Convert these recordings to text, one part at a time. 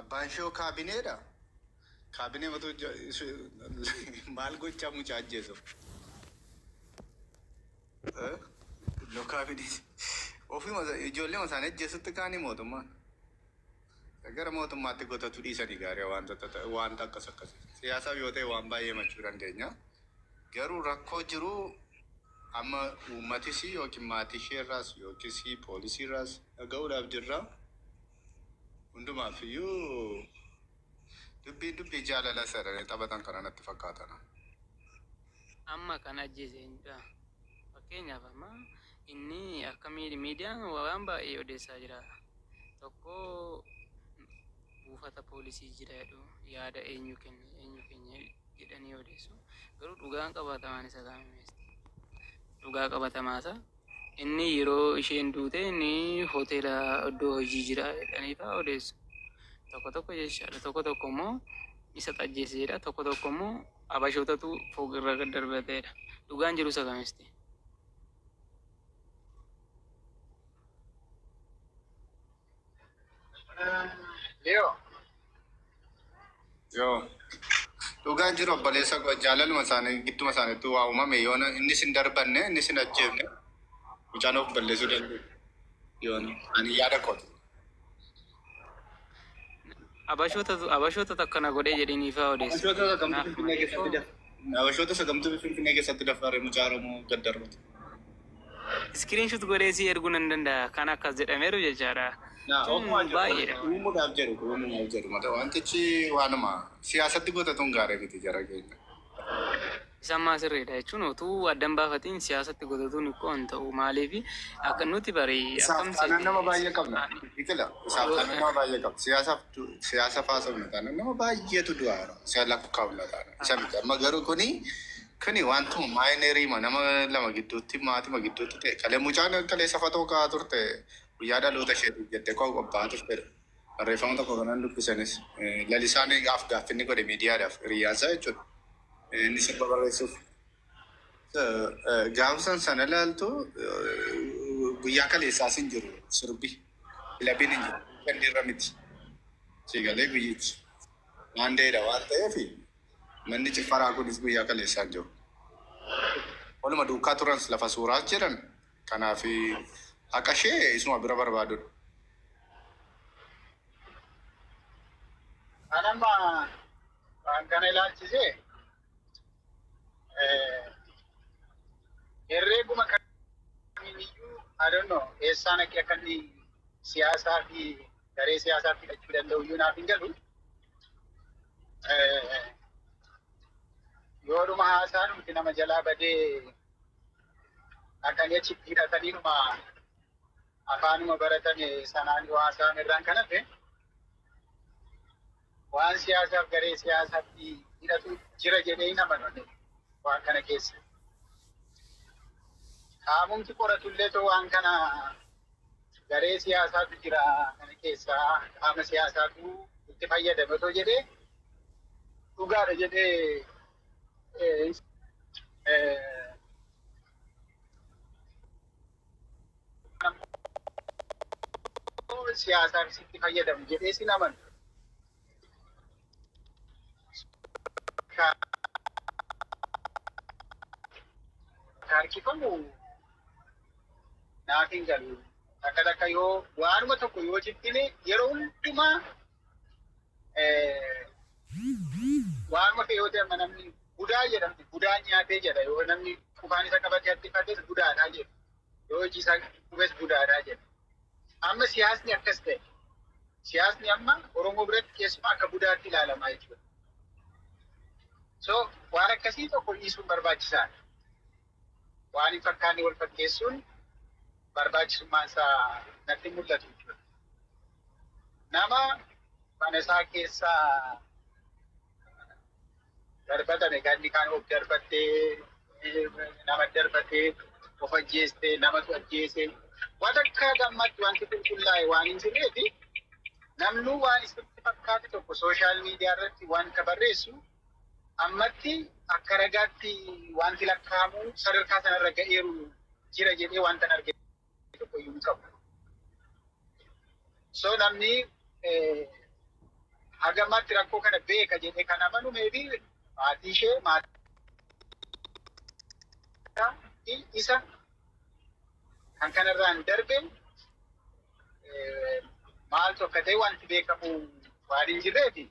Abbaan ishee kaabineedha. Kaabinee matu maal gochaa mucaa ajjeesu? Iddoo kaabinee ofuma ijoollee isaanii ajjeesutti kaanii mootummaan. Gara mootummaatti gotatu dhiisanii gaarii wanta akkas akkasii. Siyaasaaf yoo ta'e waan baay'ee himachuu dandeenya. Garuu rakkoo jiru amma uummatis yookiin maatii isheerraas yookiis poolisiirraas dhaga'uudhaaf jirra. Hundumaaf iyyuu dubbiin dubbii jaalala sadanii taphatan kana natti fakkaatan. Amma kan ajjeese eenyudha? Fakkeenyaaf amma inni akka miidiyaan waan baay'ee odeessaa jira. Tokko buufata poolisii jira jedhu, yaada eenyu kenne eenyu keenya jedhanii odeessu. Garuu dhugaan qabatamaan isa kaa'ameesti. Dhugaa qabatamaa isaa inni yeroo isheen duute inni hoteela iddoo hojii jira jedhanii fa'aa odeessu. Tokko tokko jechaadha. Tokko tokko immoo isa ajjeese jedha. Tokko tokko immoo abashootatu fooqirra gad darbateedha. Dhugaan jiru isa kamisti? Leo. Yoo dhugaan jiru obboleessa koo jaalaluma isaanii gidduma isaaniitti waa uumame yoo innis hin darbanne innis hin ajjeefne mucaan of balleessuu danda'u. Yoo ani yaada kooti. Abashootatu akkana godhee jedhanii fa'aa odeessu. Abashoota sagamtuu Kanaaf Finfinnee keessatti malee daf. Abashoota sagamtuu Finfinnee keessatti dafaree mucaa Oromoo gad darbatu. Screenshot godhee si erguu nan danda'a. Kan akkas jedhameeru jechaadha. Naa Tun ofumaa jedhu baay'eedha. uumuudhaaf jedhu uumuudhaaf jedhu mata wantichi waanuma siyaasatti godhatuun gaarii miti jara keenya. Isaan maa sirriidha jechuun utuu addan baafatiin siyaasatti godhatuun ikkoo hin ta'u. Maaliif akka nuti bari Isaaf akkam taanaan nama seete baay'ee qabna. Biqila isaaf taanaan nama baay'ee qabna. Siyaasaaf siyaasa faasofna taanaan nama baay'eetu du'aa jira. Isa lakkaa'umna taanaan. Isa miti. Amma garuu kuni wantuma maayinerii nama lama gidduutti maatima gidduutti ta'e kalee mucaan kalee safatoo ka'aa turte guyyaa dhaloota isheetiif jettee koo qophaa'aa turte. Barreeffama tokko kanan dubbisanis lalisaan gaaf gaaffinni godhe miidiyaadhaaf hiriyaansaa jechuudha. Inni sirba barreessuuf. Gaafsan sana ilaaltu guyyaa kaleessaas hin jiru sirbi. Kilabiin hin jiru. Gandirra miti. Siigalee guyyichi. Maandeedha waan ta'eef manni ciffaraa kunis guyyaa kaleessaa hin jiru. Waluma duukaa turan lafa suuraas jedhan. Kanaaf haqa ishee isuma bira barbaadudha. An amma waan kana ilaalchisee herreeguma kamiiniyyuu I don't know eessaan akka inni siyaasaa fi garee siyaasaa fidachuu danda'u iyyuu naaf hin galu. Yoodhuma haasaa dhumti nama jalaa badee dhaqanii achitti hidhataniinuma afaanuma baratame sanaan yoo haasa'an irraan kan hafe waan siyaasaaf garee siyaasaatti hidhatu jira jedhee hin amanu waan kana keessa. Qaamumti qoratullee too waan kana garee siyaasaatu jira kana keessa qaama siyaasaatu itti fayyadame otoo jedhee dhugaadha jedhee siyaasaaf itti fayyadamu jedhee sin amanu. Harkifamu naaf hin galu. Takka takka yoo waanuma tokko yoo jibbine yeroo hundumaa waanuma ta'e yoo ta'e amma namni budaa jedhamti budaan nyaatee jedha yoo namni qufaan isa qabatee harkifates budaadhaa jedhu yoo hojii isaa qubes budaadhaa jedhu. Amma siyaasni akkas ta'e. Siyaasni amma Oromoo biratti keessumaa akka budaatti ilaalamaa jechuudha. So waan akkasii tokko dhiisuun barbaachisaadha. Waan hin fakkaanne wal fakkeessuun barbaachisummaan isaa natti mul'atu jechuudha. Nama mana isaa keessaa darbatame kan inni kaan of darbattee nama darbattee of ajjeeste namatu ajjeese waan akka gammatti wanti qulqullaa'e waan hin jirreefi namnuu waan isatti fakkaate tokko social media irratti wanta barreessu ammatti akka ragaatti wanti lakkaa'amu sadarkaa sanarra ga'eeru jira jedhee wanta arge tokko iyyuu hin qabu. So namni Haga ammaatti rakkoo kana beeka jedhee kan amanu maybe maatii ishee, maatii isa kan kanarraan darbe maaltu akka ta'e wanti beekamu waan hin jirreefi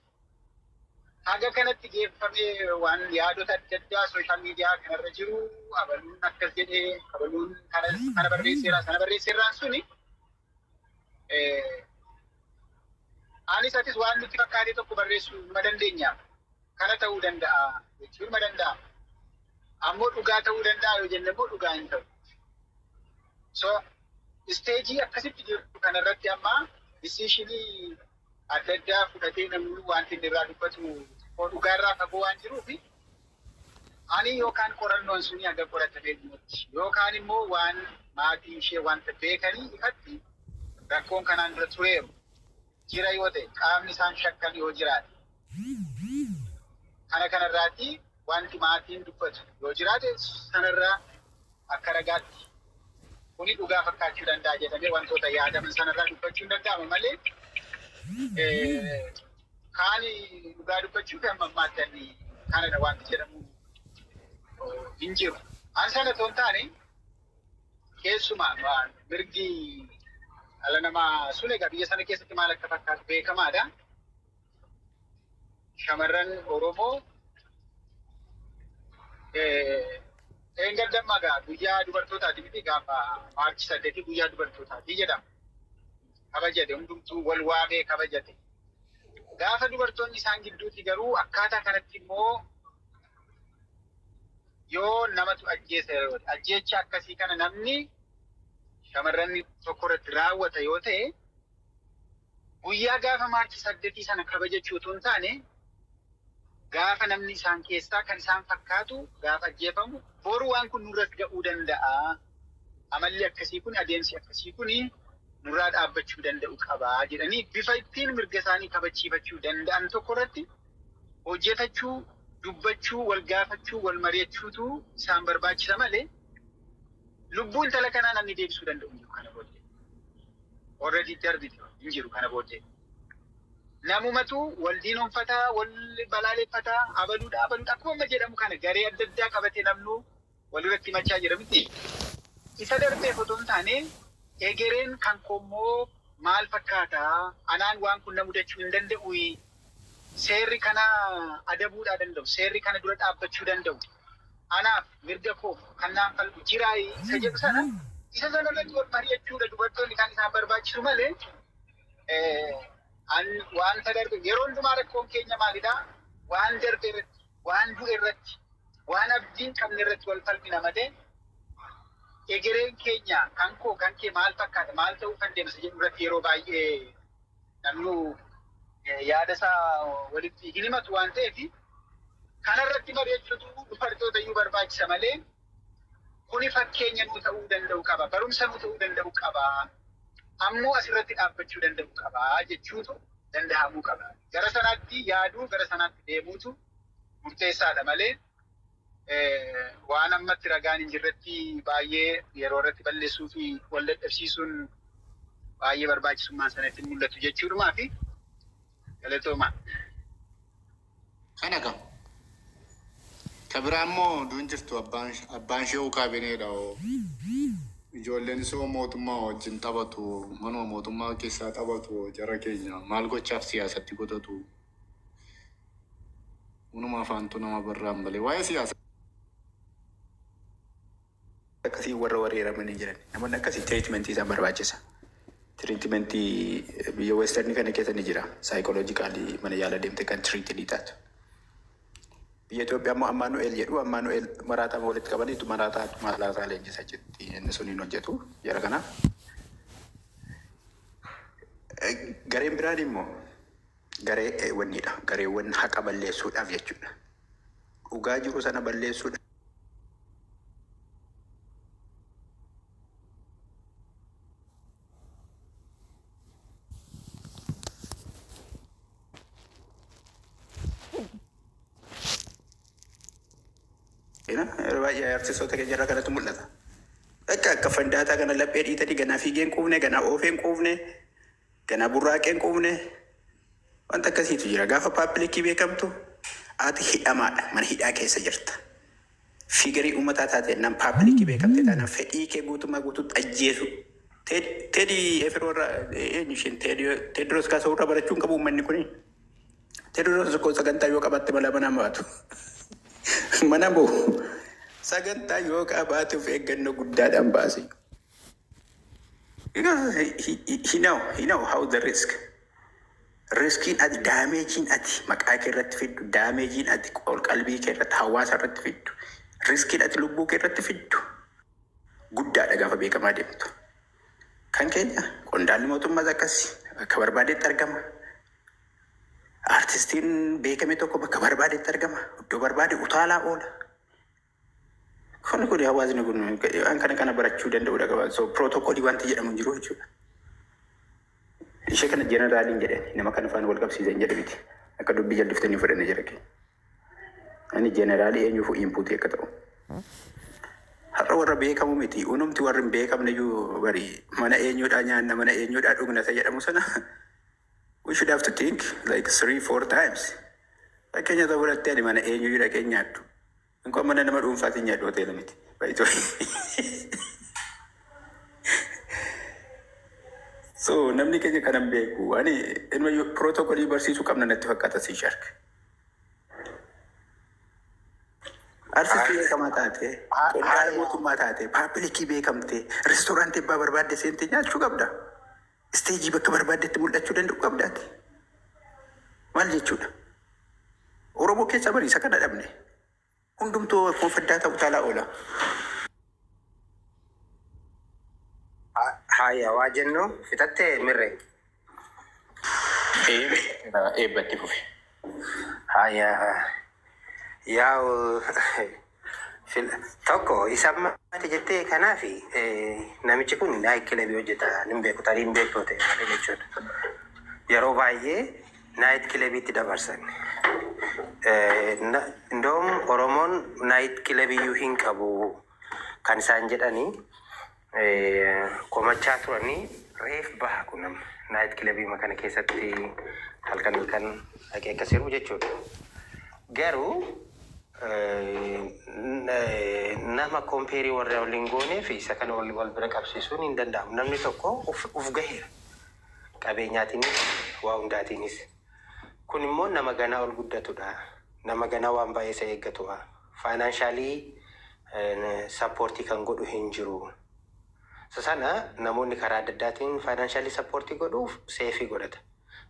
haga kanatti geeffamee waan yaadota adda addaa social media kanarra jiru, abaluun akkas jedhee, abaluun kana barreesseera, sana barreesseerraan suni anis atis waan nutti fakkaate tokko barreessuu numa dandeenya. Kana ta'uu danda'a jechuun numa danda'a. Ammoo dhugaa ta'uu danda'a yoo jenne immoo dhugaa hin ta'u. So stage akkasitti jiru kanarratti amma decision adda addaa fudhatee namni wanti inni irraa dubbatu dhugaarraa fagoo waan jiruufi, ani yookaan qorannoon suni haga qoratamee dhumutti yookaan immoo waan maatii ishee wanta beekanii ifatti rakkoon kanaan dura tureeru jira yoo ta'e, qaamni isaan shakkan yoo jiraate, kana kanarraatti wanti maatiin dubbatu yoo jiraate, sanarraa akka ragaatti kuni dhugaa fakkaachuu danda'a jedhamee wantoota yaadaman sanarraa dubbachuu hin danda'ama malee, kaani dhugaa dubbachuu fi amma ammaatti kanadha wanti jedhamu hin jiru. An sana otoo hin taane, keessumaa mirgi dhala namaa sun egaa biyya sana keessatti maal akka fakkaatu beekamaadha. Shamarran Oromoo eengaddamma gaa guyyaa dubartootaati miti, gaafa March 8 guyyaa dubartootaati jedhama. Kabajate, hundumtuu wal waamee kabajate. Gaafa dubartoonni isaan gidduutti garuu akkaataa kanatti immoo yoo namatu ajjeesa yoo ta'e, ajjeecha akkasii kana namni shamarran tokko irratti raawwata yoo ta'e, guyyaa gaafa March 8 sana kabajachuu otoo hin taane, gaafa namni isaan keessaa kan isaan fakkaatu gaafa ajjeefamu, boru waan kun nurratti ga'uu danda'a. Amalli akkasii kun, adeemsi akkasii kun nurraa dhaabbachuu danda'u qaba jedhanii bifa ittiin mirga isaanii kabachiifachuu danda'an tokko irratti hojjetachuu, dubbachuu, wal gaafachuu, wal mari'achuutu isaan barbaachisa malee lubbuu intala kanaa namni deebisuu danda'u hin jiru kana booddee. Already darbite, hin jiru kana booddee. Namumatu wal diinonfataa, wal balaaleffataa, abaluudha, abaluudha akkuma amma jedhamu kana garee adda addaa qabatee namnu walirratti himachaa jira miti. Isa darbeef otoo hin taane, egereen kan koommoo maal fakkaata? Anaan waan kun na mudachuu hin danda'u. Seerri kana adabuudhaa danda'u. Seerri kana dura dhaabbachuu danda'u. Anaaf mirga koof kan naan falmu jiraayi isa jedhu sana, isa sana irratti wal mari'achuudha dubartoonni kan isaan barbaachisu malee, wanta darbe yeroo hundumaa rakkoon keenya maalidhaa? Waan darbe irratti, waan du'e irratti, waan abdiin qabne irratti wal falmina malee, egereen keenya kan koo kan kee maal fakkaata, maal ta'uu kan deemsa jedhu irratti yeroo baay'ee namnu yaada isaa walitti hin himatu waan ta'eef, kanarratti mari'achuutu dubartoota iyyuu barbaachisa malee, kuni fakkeenya nuu ta'uu danda'u qaba, barumsa nuu ta'uu danda'u qaba, ammoo asirratti dhaabbachuu danda'u qaba jechuutu danda'amuu qaba. Gara sanaatti yaaduu, gara sanaatti deemuutu murteessaadha malee, waan ammatti ragaan hin jirretti baay'ee yeroo irratti balleessuu fi wal dadhabsiisuun baay'ee barbaachisummaan sanatti mul'atu jechuudhumaa fi galatooma. Kana qaba. Ka biraa immoo duun jirtu abbaan ishee kaabineedha. Ijoolleen isoo mootummaa wajjin taphatu, manuma mootummaa keessaa taphatu, jara keenya maal gochaaf siyaasatti godhatu. Hunuma afaantu nama barraan malee waa'ee siyaasaa. Akkasii warra wareeramanii jiran, namoonni akkasii treatment isaan barbaachisa. Treatment biyya western kana keessa ni jira. Psychological mana yaala deemte kan treat taatu. Biyya Itoophiyaa immoo Amaanu'eel jedhu, Amaanu'eel maraataa walitti qabaniitu maraataa maraataa leenjisa jetti, inni sun hin hojjetu jara kana. Gareen biraan immoo garee wanniidha. Gareewwan haqa balleessuudhaaf jechuudha. Dhugaa jiru sana balleessuudhaaf. Yeroo baay'ee artistoota keenya irraa kanatu mul'ata. Akka fandaataa kana laphee dhiitanii ganaa fiigeen quufne, ganaa oofeen quufne, ganaa burraaqeen quufne. Wanta akkasiitu jira. Gaafa public beekamtu ati hidhamaadha. Mana hidhaa keessa jirta. Figure uummataa taate nan public beekamte taanaan fedhii kee guutummaa guutuutti ajjeesu. Teedii Efiroo irraa, eenyu isheen, Teediroos Kaasoo irraa barachuu hin qabu uummanni kuni. Teediroos koo sagantaa yoo qabaatte balaa manaa baatu. Mana bu'u. Sagantaa yoo qabaate of eeggannoo guddaadhaan baase. Because he know how the risk. Riskiin ati, damageiin ati maqaa kee irratti fiddu, damageiin ati qalbii kee irratti, hawaasa irratti fiddu, riskiin ati lubbuu kee irratti fiddu guddaadha gaafa beekamaa deemtu. Kan keenya qondaalli mootummaas akkas bakka barbaadetti argama. Artistiin beekame tokko bakka barbaadetti argama. Iddoo barbaade utaalaa oola. Kun hawaasni kun waan kana kana barachuu danda'uudha qaba. So protocol wanti jedhamu hin jiru jechuudha. Ishee kana generaliin jedhan, nama kana faana wal qabsiisan jedhe miti. Akka dubbii jalliftanii fudhanne jira keenya. Ani general eenyuuf input akka ta'u. Har'a warra beekamu miti. Unumti warri hin beekamne iyyuu bari mana eenyuudhaa nyaanna, mana eenyuudhaa dhugna isa jedhamu sana we should have to think like three, four times. Fakkeenya ta'uu fudhattee, ani mana eenyuyyuu dhaqee hin nyaadhu. Inqoo mana nama dhuunfaatiin nyaadhu, hoteela miti. By the way. So namni keenya kanan beeku. Ani ilma protocol barsiisuu qabna natti fakkaata si shark. Artistii beekamaa taate, qondaala mootummaa taate, public beekamte, restooraantii abbaa barbaadde seentee nyaachuu qabda. Stage bakka barbaaddetti mul'achuu danda'u qabdaati. Maal jechuudha? Oromoo keessa bariisa kana dhabne. Hundumtuu akkuma faddaa ta'u taalaa oola. Haya, waa jennu fixattee mirre. Eebbatti fufi. Haya, yaa'u tokko isa maati jettee kanaafi namichi kun night club hojjeta, nin beeku, tarii hin beektu ta'e malee jechuudha. Yeroo baay'ee night clubiitti dabarsan. Indoom Oromoon night clubiyyuu hin qabu kan isaan jedhanii komachaa turanii, reef baha kun nama night club kana keessatti halkan halkan dhaqee akkas jiru jechuudha. Garuu nama compare warra waliin goonee fi isa kana wal bira qabsiisuun hin danda'amu. Namni tokko uf gaheera. Qabeenyaatiinis waa hundaatiinis. Kun immoo nama ganaa ol guddatudha. Nama ganaa waan baay'ee isa eeggatudha. Financial support kan godhu hin jiru. Isa sana namoonni karaa adda addaatiin financial support godhuuf safe godhata.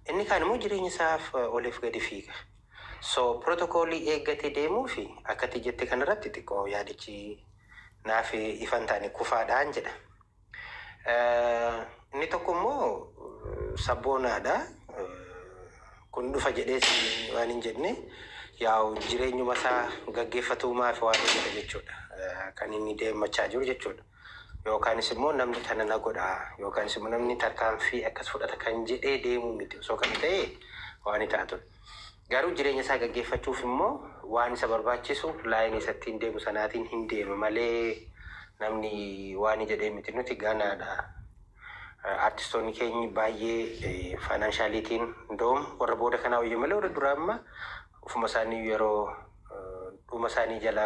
Inni kaan immoo jireenya isaaf oliif gadi fiiga. So protocol eeggatee deemuu fi akkati jette kanarratti xiqqoo yaadichi naaf ifa hin taane kufaadhaan jedha. Inni tokko immoo sabboonaadha. Kun dhufa jedhees waan hin jenne, yaa'u jireenyuma isaa gaggeeffatumaaf waan hojjeta jechuudha. Kan inni deemachaa jiru jechuudha. Yookaanis immoo namni kana na godha yookaanis immoo namni tarkaanfii akkas fudhata kan jedhee deemuu miti, osoo kan ta'e waan ni ta'a ture. Garuu jireenya isaa gaggeeffachuuf immoo waan isa barbaachisu line isattiin deemu sanaatiin hin deema malee namni waan jedhee miti, nuti ganaadha. Artistoonni keenyi baay'ee financialiitiin doom warra booda kanaa wayya malee warra duraa amma ofuma isaanii yeroo dhuma isaanii jala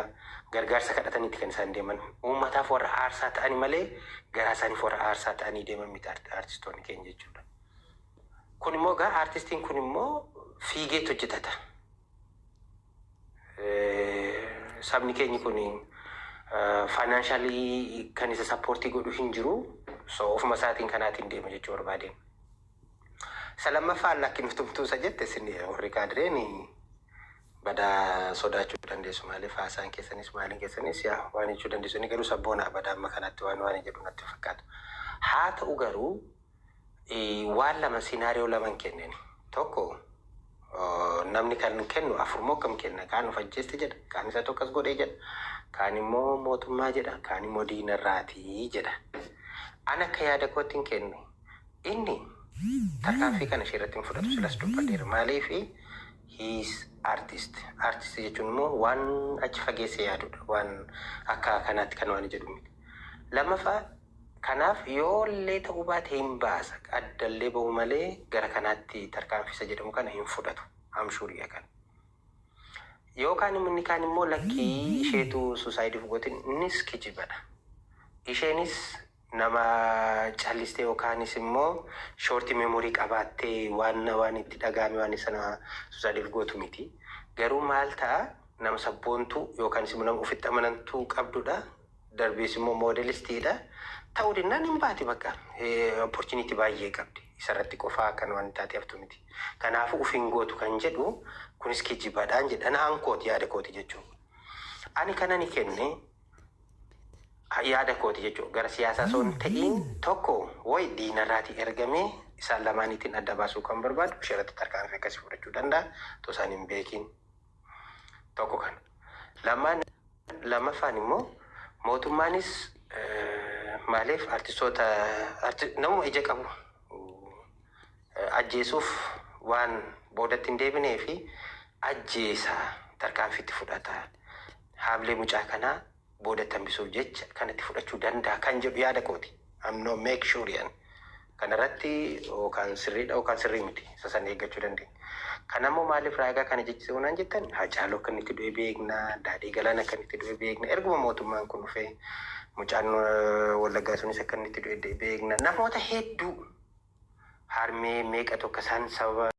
gargaarsa kadhataniiti kan isaan deeman. Uummataaf warra aarsaa ta'ani malee garaa isaaniif warra aarsaa ta'anii deeman miti artistoonni keenya jechuudha. Kun immoo egaa artistiin kun immoo fiigeetu hojjetata. Sabni keenyi kun financial kan isa support godhu hin jiru. So ofuma isaatiin kanaatiin deema jechuu barbaadeen. Isa lammaffaa lakki tumtuu isa jette, isin warri kaadireen badaa sodaachuu dandeessu, maaliif haasaan keessanis maaliin keessanis yaa waan jechuu dandeessu, inni garuu sabboona badaa amma kanatti waan jedhu natti fakkaatu. Haa ta'u garuu waan lama, scenario lama kenneni. Tokko namni kan kennu afur moo akkam kenna, kaan of ajjeeste jedha, kaan isa tokkos godhee jedha, kaan immoo mootummaa jedha, kaan immoo diinarraatii jedha. Ani akka yaada kootti hin kenne, inni tarkaanfii kana ishee irratti hin fudhatu, silas dubbadheera. Maaliif? He is artist. Artist jechuun immoo waan achi fageessee yaadudha. Waan akka kanaatti kan waan jedhu miti. Lammaffaa Kanaaf yoo illee ta'uu baate hin baasa. Addallee bahu malee gara kanaatti tarkaanfisa jedhamu kana hin fudhatu. I'm sure kana. Yookaan inni kaan immoo lakkii, isheetu suicide gootin, innis kijibadha. Isheenis nama callistee yookaanis immoo short memory qabaattee waan itti dhagahame waan sana suicide gootu miti. Garuu maal ta'a, nama sabboontuu yookaanis immoo nama ofitti amanantuu qabdudha. Darbees immoo moodelistiidha. Ta'uu dinnaan hin baati bakka. Opportunity baay'ee qabdi. Isarratti qofaa kan waan taate haftu miti. Kanaafuu of hin gootu kan jedhu kunis kijibadhaan jedha. Naan kooti, yaada kooti jechuudha. Ani kana ni kenne yaada kooti jechuudha. Gara siyaasaa osoo hin ta'iin, tokko wayi diinarraatii ergamee isaan lamaaniitiin adda baasuu kan barbaadu isheerratti tarkaanfii akkasii fudhachuu danda'a. Otoo isaan hin beekin. Tokko kana. Lamaan lammaffaan immoo mootummaanis maaliif artistoota namuma ija qabu ajjeesuuf waan boodatti hin deebinee fi ajjeesaa tarkaanfiitti fudhata. Haamlee mucaa kanaa boodatti hambisuuf jecha kanatti fudhachuu danda'a kan jedhu yaada kooti. I'm not make sure yan. Kanarratti yookaan sirriidha yookaan sirrii miti. Isa sana eeggachuu dandeenya. Kanammoo maaliif raagaa kana jechisiisuu naan jettan, Hacaaluu akka inni itti du'e beekna, Daadhii Galaan akka inni itti du'e beekna. Erguma mootummaan kun dhufee mucaan Wallaggaa sunis akka inni itti du'e beekna. Namoota hedduu harmee meeqatu akka isaan sababa